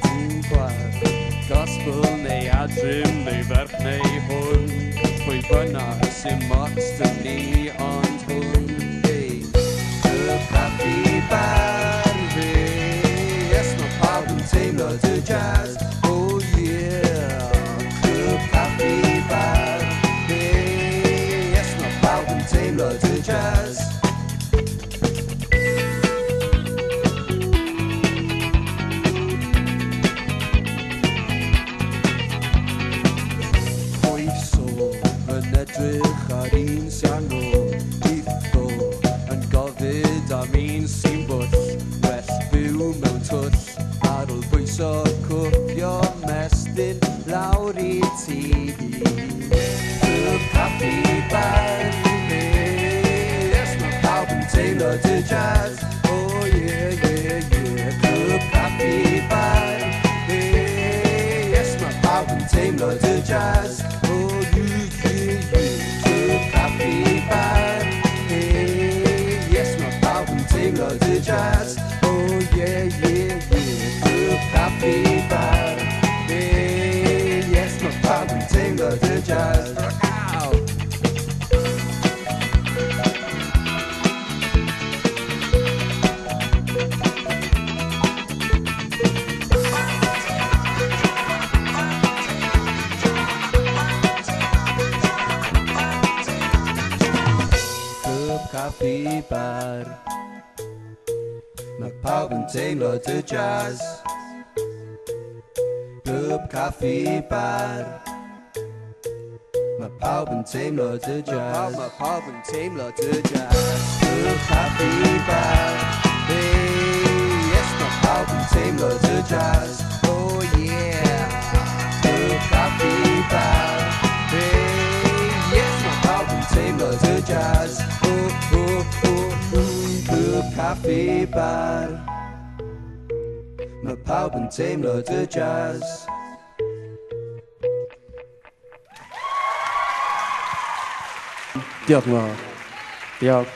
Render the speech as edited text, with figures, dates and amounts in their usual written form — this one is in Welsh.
dyn gwadd. Gospel neu adrim neu ferch neu hwn, pwy bynnag sy'n mots dyn ni ond hwn. Hey, Clwb Caffi Bar, hey, yes, mae pawb yn teimlo dy jazz. Oh yeah, Clwb Caffi Bar, hey, yes, mae pawb yn teimlo dy jazz. Pwyso yn edrych ar un siangl, Itho yn gofyd am un sy'n bwll, well byw mewn twll, ar ôl pwyso cwpio mestyn lawr i ti. Clwb Caffi Bar, hey, yes, mae pawb yn teimlo dy jazz. Oh yeah, yeah, yeah. Clwb Caffi Bar, hey, yes, mae pawb yn teimlo dy jazz. Oh yeah, yeah, yeah. Clwb Caffi Bar, hey, yes, mae pawb yn teimlo dy jazz. Oh yeah, yeah, yeah. Clwb Caffi Bar, hey, yes, mae pawb yn teimlo dy jazz. Ow! Clwb Caffi Bar, mae pawb yn teimlo dy jazz. Clwb Caffi Bar, mae pawb yn teimlo dy jazz. Mae pawb yn teimlo dy jazz. Clwb Caffi Bar, hey, yes, mae pawb yn teimlo dy jazz. Oh yeah, Clwb Caffi Bar, hey, yes, mae pawb yn teimlo dy jazz. Oh, oh, oh, oh. Clwb Caffi Bar, mae pawb yn teimlo dy jazz. Diolch yn fawr. Diolch.